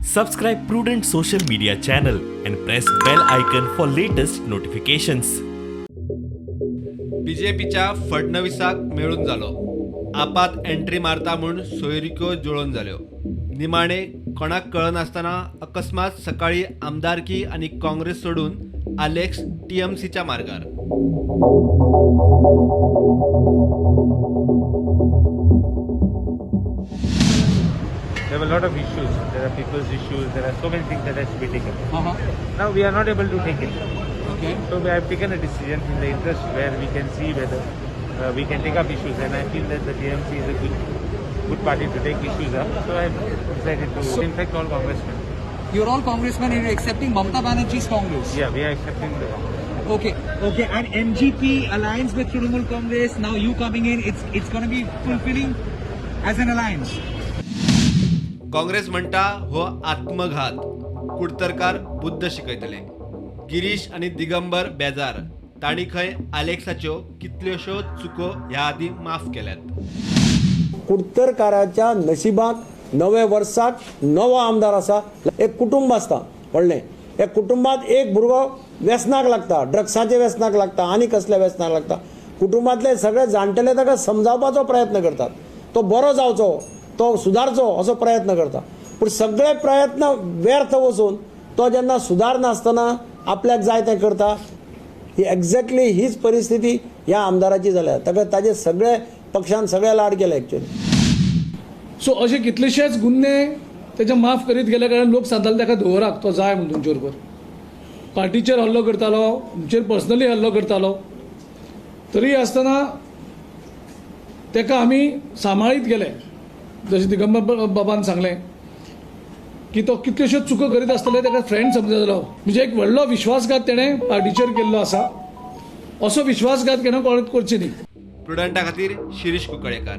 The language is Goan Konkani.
Subscribe Prudent Social Media channel and press bell icon for latest notifications. बीजेपीच्या फडणवीसाक मेळून जालो. आपात एंट्री मारता म्हूण सोयरिक्यो जुळोवन जाल्यो. निमाणे कोणाक कळनासतना अकस्मात सकाळी आमदारकी आनी काँग्रेस सोडून आलेक्स टीएमसीच्या मार्गार. There were a lot of issues. There are people's issues. There are so many things that has to be taken. Now we are not able to take it. So we have taken a decision in the interest where we can see whether we can take up issues. And I feel that the TMC is a good party to take issues up. So I have decided to, in fact, all congressmen. You're all congressmen and you're accepting Mamata Banerjee's Congress. Yeah, we are accepting the Congress. Okay. And MGP alliance with Trinamool Congress. Now you coming in, it's going to be fulfilling as an alliance. Congress म्हणटा हो आत्मघात. कुडतरकार बुद्द शिकयतले. गिरीश आनी दिगंबर बेजार. तांणी खंय आलेक्साच्यो कितल्योश्यो चुको ह्या आदीं माफ केल्यात. कुडतरकाराच्या नशिबाक नव्या वर्साक नवो आमदार आसा. एक कुटुंब आसता व्हडलें, एक कुटुंबात एक भुरगो व्यसनाक लागता, ड्रग्साच्या व्यसनाक लागता आनी कसल्या व्यसनाक लागता. कुटुंबांतले सगळे जाणटेले ताका समजावपाचो प्रयत्न करतात, तो बरो जावचो, तो सुदारचो असो प्रयत्न करता. पूण सगळे प्रयत्न व्यर्थ वचून तो जेन्ना सुदारनासतना आपल्याक जाय तें करता. ही एक्झॅक्टली हीच परिस्थिती ह्या आमदाराची जाल्या. ताका ताजे सगळे पक्षान सगळे लाड केले एक्चुअली. सो अशे कितलेशेच गुन्हे तेजे माफ करीत गेले, कारण लोक सांगताले ताका दवराक तो जाय म्हूण तुमचे बरोबर. पार्टीचेर हल्लो करतालो, आमचेर पर्सनली हल्लो करतालो, तरी आसतना ताका आमी सांबाळीत गेले. जशें दिगंबर बाबान सांगलें की तो कितल्योश्यो चुको करीत आसतले ताका फ्रेंड समजतलो. म्हणजे एक व्हडलो विश्वासघात तेणें पार्टीचेर केल्लो आसा. असो विश्वासघात केन्ना कोणें करचो न्ही. प्रुडंटा खातीर शिरीष कुंकळेकार.